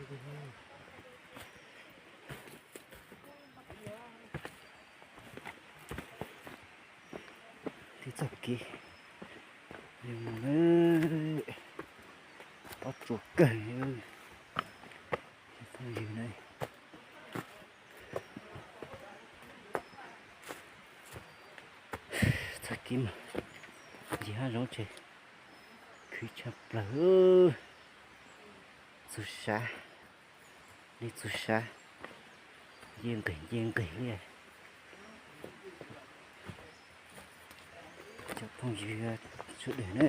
Twb txoj kev mus na, pob tsuas kawg. Phooj ywg na, txoj kev mus ncig hav zoov ces khwv tshaj plaws. Txhua sab, li txhua sab nce nqis nce nqis li. Cov phooj ywg sawv daws na,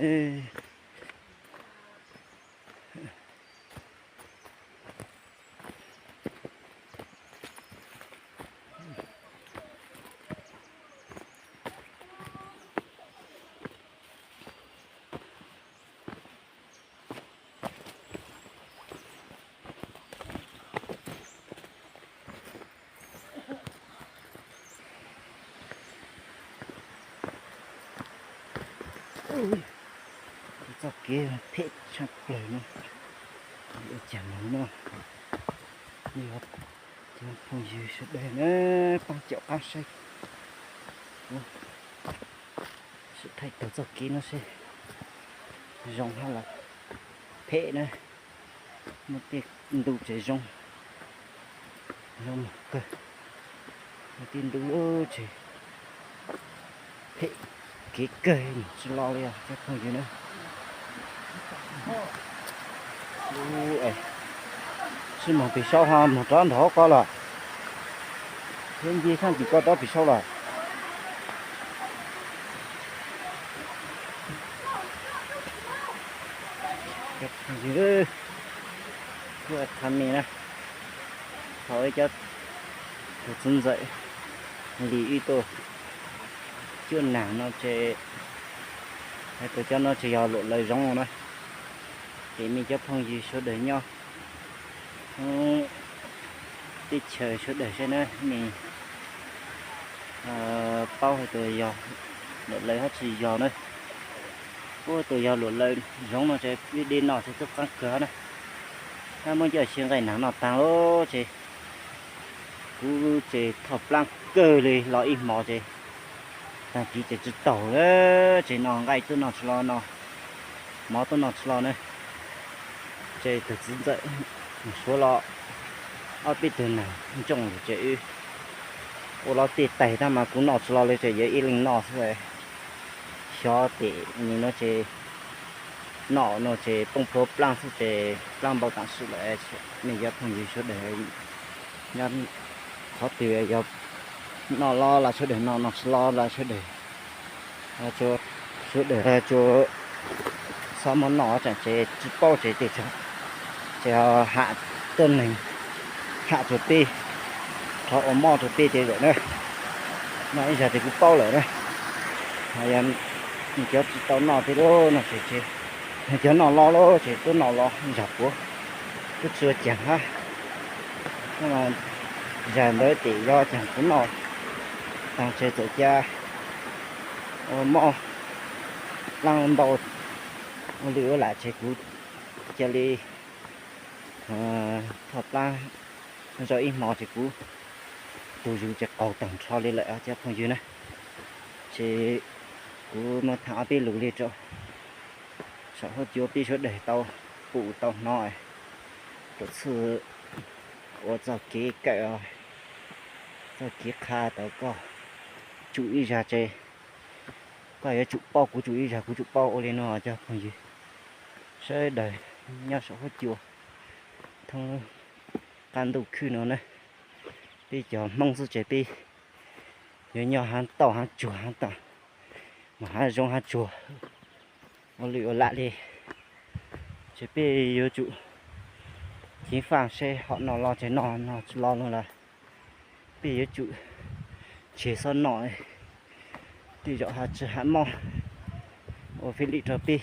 txoj kev phem tshaj plaws no, ua cas mus no. Cov phooj ywg sawv daws na, pab caum qab saib, sim thaij tau txoj kev no seb zoo hab los phem na. Muaj tej ntu tseem zoo, zoo kawg, muaj tej ntu tseem phem kev kawg, tsis los li os cov phooj ywg na. Sib moog pem saud ho moog rov nrog qo lawm, thiab nce thaaj tim ko rov pem saud lawm. Tha me na, thaum ib cov tus txiv ntxawm Lis wb tuaj cuab naag no ces, hais tias cov no tseem yog luam lawv zoov na. Ces mej cov phooj ywg sawv daws nyob teb chaws sawv daws saib na, mej paub hais tias yog luam lawv hab tsis yog na. Puab hais tias yog luam lawv zoov no ces dej noj ces tub qaab kawg na. Hab muab coj ua si nqaij naag noj taag lawm ces kuv ces thoj plaab kawg li los ib hmo ces taag kis ces tsis taug lawm ces no nqaij tub noj tsis los no, mov tub noj tsis los na. Ces tug txiv ntxawm Suav los ob peb tug naag ntsooj lawm ces wb ua los tej taig tag mas kuv noj tsis los li ces yuav ib leeg noj xwb. Xyov tem nim no ces noj no ces poob plhuav plaab xwb ces plaab npau taam sim lawm. Mej cov phooj ywg sawv daws nyob qhov twg yog noj los los sawv daws noj, noj tsis los los sawv daws, sawv daws tsuas xob muab noj tseem ces tsis paub ces tej tsaam ces ham tuab neeg, ham rua peb, rov ua mob rua peb tej lawm na. Noj ib zag ces kuv paub lawm na. Yog cov tsis tau noj tej lub no ces, cov noj los lawm ces tub noj los zag puav, tub tsi ua caag hab. Zag ntawd ces yog caag kuv noj taag ces txawm ca ua mob plaab npau ua lwj ua lam ces kuv ca le thoj plaab zog ib hmo ces kuv tug zug ces qaug taag nrho li lawm cov phooj ywg na. Ces kuv muab thaam ob peb lus li rau saum huab cua peb sawv daws tau pum tau hnov, rua txhua ua txoj kev kawm, txoj kev qha tau koj tsum ib zag ces koj yuav tsum paub, kuv tsum ib zag kuv tsum paub ua li no cov phooj ywg sawv daws nyob saum huab cua thoob qab ntuj khwb no na. Peb cov Hmoob xwb ces peb yuav nyob haav tauj haav tsuag haav tauj, mas haav zoov haav tsuag ua lwj ua lam li, ces peb yuav tsum ceev faj seb hom noj los ces noj, noj tsis los lawm peb yuav tsum tseg xob noj. Tej zaum haav tsi haav mob ua fij lij rau peb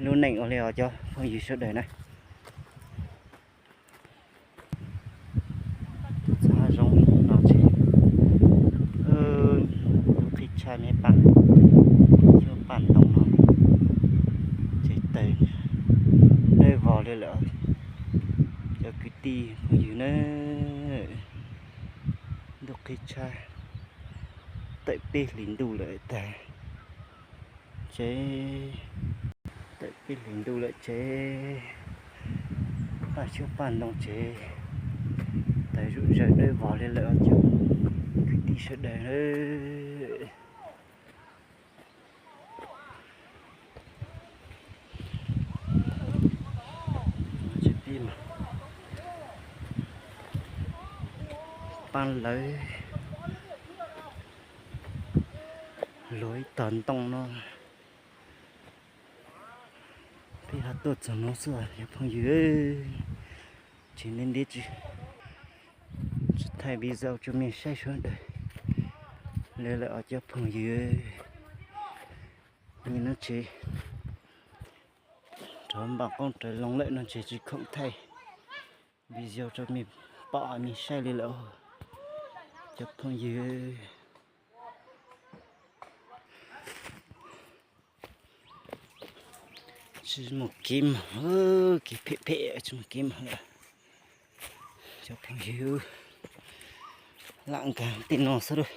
lub neej ua li os cov phooj ywg sawv daws na. Txog haav zoov no ces lub qhib tshaj me paj, xyoob paj ntoo no ces tawg Tshaj, tawm peb hlis ntuj lawm tag, ces tawm peb hlis ntuj lawm ces paj xyoob paj ntoo ces tawm zuj zus dawb vog li lawm cov kwv tij sawv daws. Pab lawv luag ib tog ntoo no, peb ho tuaj txog no xwb cov phooj ywg. Tseem ntev ntev tsis, tsis thaij video rau mej saib sawv daws li lawm os cov phooj ywg. Nim no tseem rov npaj qoob raws loo lawm no tseem tsis khoom thaij video rau mej pom mej saib li lawm cov phooj ywg. Tsis muaj kev moog, kev phem phem tsis muaj kev moog lawm cov phooj ywg. Lam nkag tej no xwb lauj.